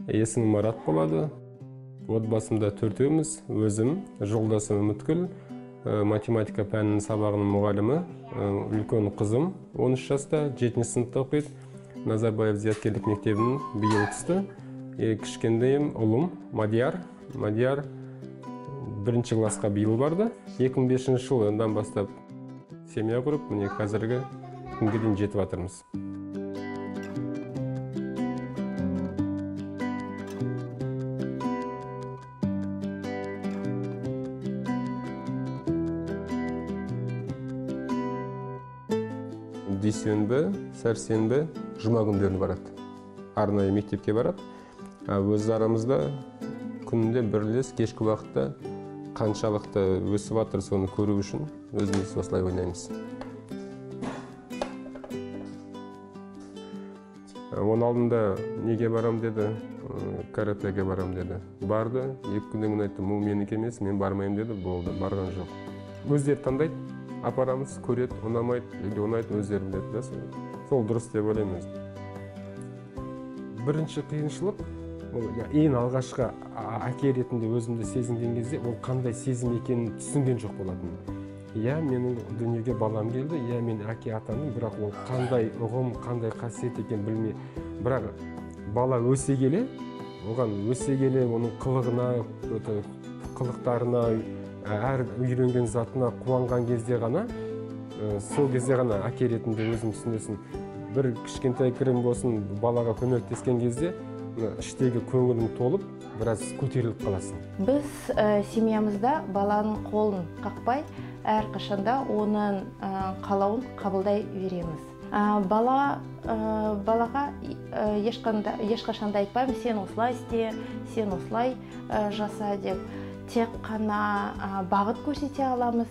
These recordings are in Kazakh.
Есімім Марат болады. Отбасымда төртеуміз, өзім, жолдасым Үміткүл, математика пәнінің сабағының мұғалімі, үлкен қызым 13 жаста, 7 сыныпта оқиды. Назарбаев зияткерлік мектебінің биыл түсті. Кішкентайым ұлым Мадияр. Мадияр 1 классқа биыл барды. 2005 жылдан бастап семья құрып, міне қазіргі күнге дейін жетіп жатырмыз. Дүйсенбі, сәрсенбі, жұма күндері барады. Арнайы мектепке барады. Өз арамызда күнде бірлес кешкі уақытта қаншалықты өсіп жатыр соны көру үшін өзіміз осылай ойнаймыз. Оның алдында неге барам деді, каратэге барам деді. Барды, 2 күннен кейін айтты, бұл менікі емес, мен бармаймын деді, болды, барған жоқ. Өздері таңдайды, апарамыз, көреді, ұнамайды, или ұнайды, өздері біледі, да, сол дұрыс деп ойлаймын өзім. Бірінші қиыншылық, ол ең алғашқы әке ретінде өзімді сезінген кезде, ол қандай сезім екенін түсінген жоқ болатын. Иә, менің дүниеге балам келді, иә, мен әке атандым, бірақ ол қандай ұғым, қандай қасиет екенін білмей. Бірақ бала өсе келе, оған өсе келе, оның қылығына, қылықтарына, әр үйренген затына қуанған кезде ғана, сол кезде ғана әке ретінде өзің түсінесің. Бір кішкентай кірім болсын, балаға көмектескен кезде іштегі көңілің толып, біраз көтеріліп қаласың. Біз семьямызда баланың қолын қақпай, әрқашанда оның қалауын қабылдай береміз. Балаға ешқашанда айтпаймын, сен осылай істе, сен осылай жаса деп. Тек қана бағыт көрсете аламыз,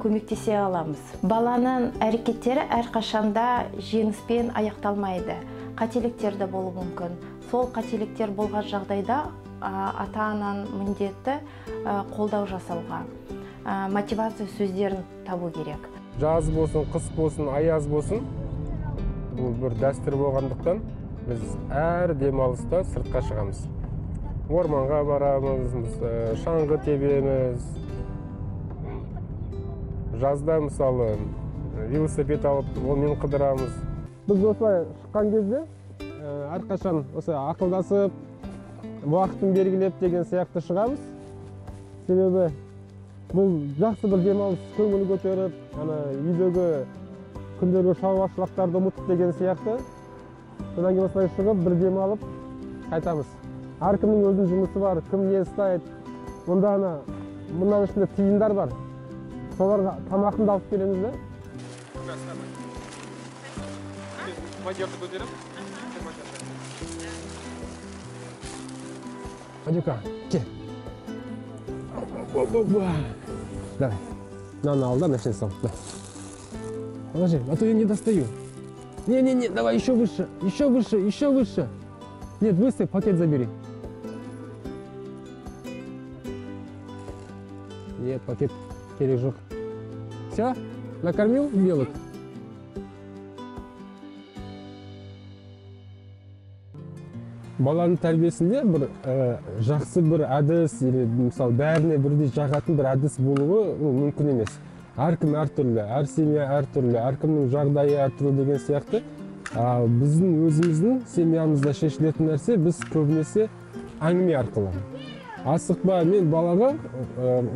көмектесе аламыз. Баланың әрекеттері әрқашанда жеңіспен аяқталмайды. Қателіктер де болуы мүмкін. Сол қателіктер болған жағдайда ата-ананың міндеті қолдау жасауға, мотивация сөздерін табу керек. Жаз болсын, қыс болсын, аяз болсын, бұл бір дәстүр болғандықтан біз әр демалыста сыртқа шығамыз. Орманға барамыз, шаңғы тебеміз. Жазда мысалы велосипед алып, онымен қыдырамыз. Біз осылай шыққан кезде әрқашан осы ақылдасып, уақытын белгілеп деген сияқты шығамыз. Себебі бұл жақсы бір демалыс, көңіл көтеріп, ана үйдегі күндегі шаруашылықтарды ұмытып деген сияқты. Содан кейін осылай шығып, бір демалып қайтамыз. Әркімнің өзінің жұмысы бар, кім не ұстайды. Онда ана мынаның ішінде тиындар бар. Соларға тамағын да алып келеміз да. Мадюка, кел. Давай. На, ал, да, начни сам. Положи, а то я не достаю. Не-не-не, давай еще выше, еще выше, еще выше. Нет, высыпь, пакет забери. Нет, пакет керек жоқ. Все, накормил белок? Баланың тәрбиесінде бір жақсы бір әдіс, или мысалы бәріне бірдей жағатын бір әдіс болуы мүмкін емес. Әркім әртүрлі, әр семья әртүрлі, әркімнің жағдайы әртүрлі деген сияқты. Біздің өзіміздің семьямызда шешілетін нәрсе біз көбінесе әңгіме арқылы. Асықпа, мен балаға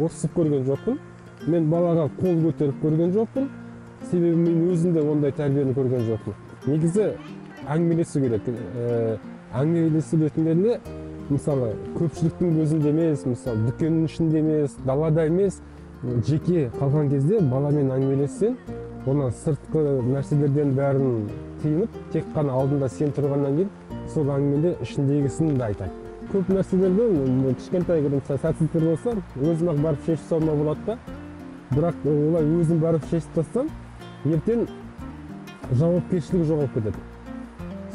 ұрсып көрген жоқпын, мен балаға қол көтеріп көрген жоқпын, себебі мен өзім де ондай тәрбиені көрген жоқпын. Негізі әңгімелесу керек. Әңгімелесу ретінде мысалы көпшіліктің көзінде емес, мысалы дүкеннің ішінде емес, далада емес, жеке қалған кезде баламен әңгімелессең, онан сыртқы нәрселерден бәрін тыйынып, тек қана алдында сен тұрғаннан кейін сол әңгімеде ішіндегісін де айтады. Көп нәрселерді кішкентай сәтсіздіктер болса, өзім-ақ барып шешіп салуыма болады да. Бірақ олай өзім барып шешіп тастасам, ертең жауапкершілік жоғалып кетеді.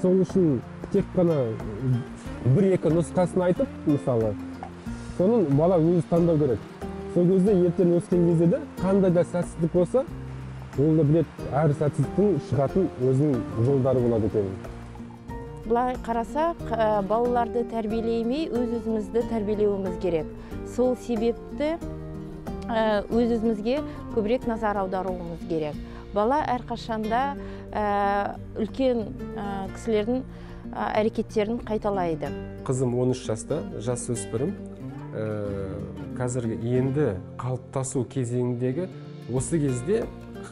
Сол үшін тек қана бір-екі нұсқасын айтып, мысалы, соның бала өзі таңдау керек. Сол кезде ертең өскен кезде де қандай да сәтсіздік болса, ол да біледі, әр сәтсіздіктің шығатын өзінің жолдары болады екенін. Былай қарасақ, балаларды тәрбиелемей өз-өзімізді тәрбиелеуіміз керек. Сол себепті өз-өзімізге көбірек назар аударуымыз керек. Бала әрқашанда үлкен кісілердің әрекеттерін қайталайды. Қызым 13 жаста, жасөспірім. Қазіргі енді қалыптасу кезеңіндегі осы кезде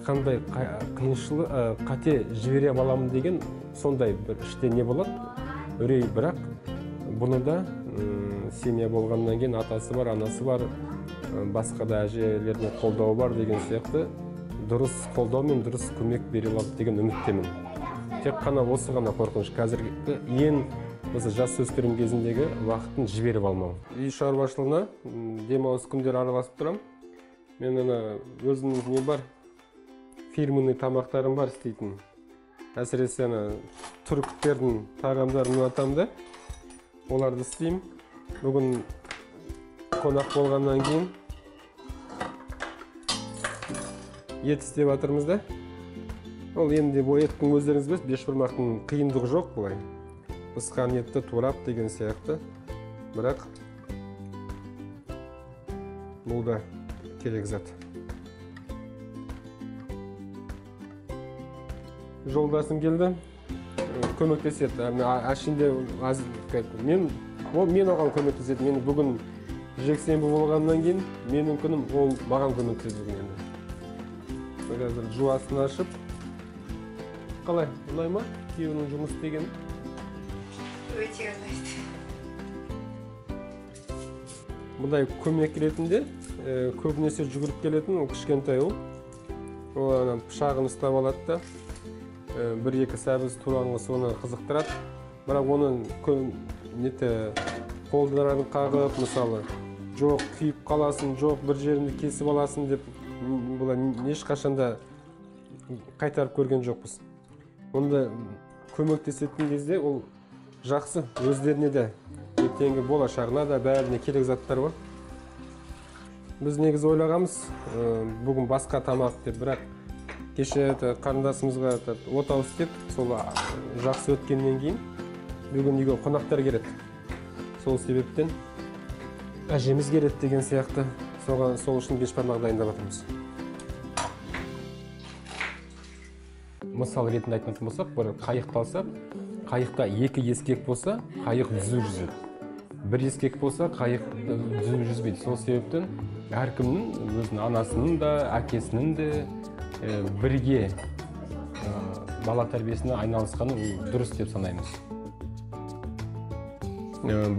қандай қиыншылық, қате жібере аламын деген сондай бір іште не болады, үрей. Бірақ бұны да семья болғаннан кейін атасы бар, анасы бар, басқа да әжелердің қолдауы бар деген сияқты дұрыс қолдау мен дұрыс көмек бере алады деген үміттемін. Тек қана осы ғана қорқыныш, қазіргі ең осы жасөспірім кезіндегі уақытын жіберіп алмау. Үй шаруашылығына демалыс күндері араласып тұрамын. Мен ана өзімнің не бар, фирменный тамақтарым бар істейтін. Әсіресе ана түріктердің тағамдарын ұнатамын да, оларды істеймін. Бүгін қонақ болғаннан кейін ет істеп жатырмыз да. Ол енді бұл еттің өздеріңіз білесіз, бешбармақтың қиындығы жоқ былай. Пысқан етті турап деген сияқты. Бірақ бұл да керек зат. Жолдасым келді, көмектеседі. Әшінде мен оған көмектеседі. Мен бүгін жексенбі болғаннан кейін менің күнім, ол маған көмектеседі бүгін енді. Қазір жуасын ашып, қалай, ұнай ма күйеуінің жұмыс істегені? Өте ұнайды. Бұндай көмек ретінде көбінесе жүгіріп келетін ол кішкентай ұл. Ол ана пышағын ұстап алады да, бір-екі сәбіз тураңғы соны қызықтырады. Бірақ оның қолдарын қағып, мысалы, жоқ күйіп қаласың, жоқ бір жеріңді кесіп аласың деп бұлар ешқашанда қайтарып көрген жоқпыз. Онда көмектесетін кезде ол жақсы, өздеріне де, ертеңгі болашағына да бәріне керек заттар бар. Біз негізі ойлағанбыз, бүгін басқа тамақ деп, бірақ кеше қарындасымызға отау істеп, сол жақсы өткеннен кейін бүгін үйге қонақтар келеді. Сол себептен әжеміз келеді деген сияқты, сол үшін бешбармақ дайындап жатырмыз. Мысал ретінде айтатын болсақ, бір қайықты алсақ, қайықта екі ескек болса, қайық түзу жүзеді. Бір ескек болса, қайық түзу жүзбейді. Сол себептен әркімнің өзінің анасының да, әкесінің де бірге бала тәрбиесіне айналысқаны дұрыс деп санаймыз.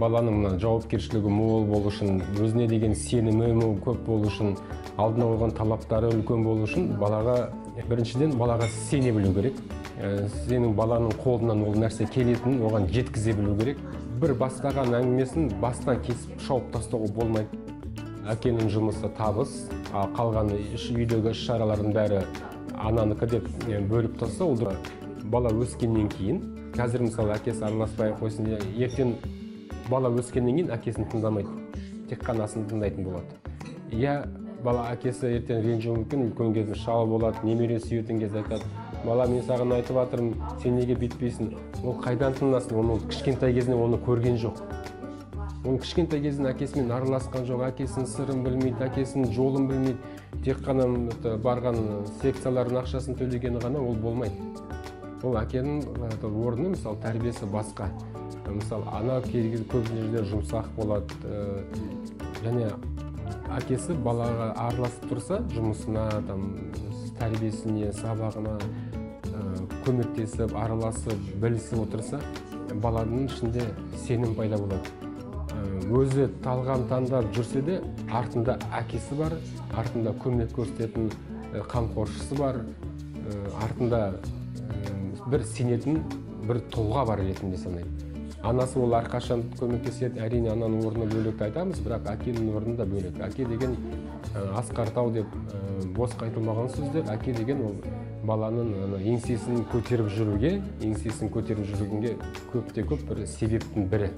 Баланың мына жауапкершілігі мол болу үшін, өзіне деген сенімі көп болу үшін, алдына қойған талаптары үлкен болу үшін балаға, біріншіден балаға сене білу керек. Сенің баланың қолынан ол нәрсе келетінін оған жеткізе білу керек. Бір бастаған әңгімесін бастан кесіп шауып тастауға болмайды. Әкенің жұмысы табыс, ал қалған үйдегі іс-шаралардың бәрі ананікі деп бөліп тастаса, ол бала өскеннен кейін, қазір мысалы әкесі араласпай қойсын, ертең бала өскеннен кейін әкесін тыңдамайды, тек қана анасын тыңдайтын болады. Я бала әкесі ертең ренжуі мүмкін, үлкен кезде шал болады, немере сүйетін кезде айтады, бала мен саған айтып жатырмын, сен неге бүйтпейсің? Ол қайдан тыңдасын? Оны кішкентай кезінен оны көрген жоқ. Ол кішкентай кезінен әкесімен араласқан жоқ, әкесінің сырын білмейді, әкесінің жолын білмейді. Тек қана барған секциялардың ақшасын төлегені ғана ол болмайды. Ол әкенің орны, мысалы, тәрбиесі басқа. Мысалы, ана көп жерде жұмсақ болады, және әкесі балаға араласып тұрса, жұмысына, тәрбиесіне, сабағына көмектесіп, араласып, білісіп отырса, баланың ішінде сенім пайда болады. Өзі талғам таңдап жүрсе де, артында әкесі бар, артында көмек көрсететін қамқоршысы бар, артында бір сенетін бір тұлға бар ретінде санайды. Анасы ол әрқашан көмектеседі, әрине ананың орны бөлек айтамыз, бірақ әкенің орны да бөлек. Әке деген асқар тау деп босқа айтылмаған сөздер, әке деген ол баланың еңсесін көтеріп жүруге, еңсесін көтеріп жүргенге көп те көп бір себептің бірі.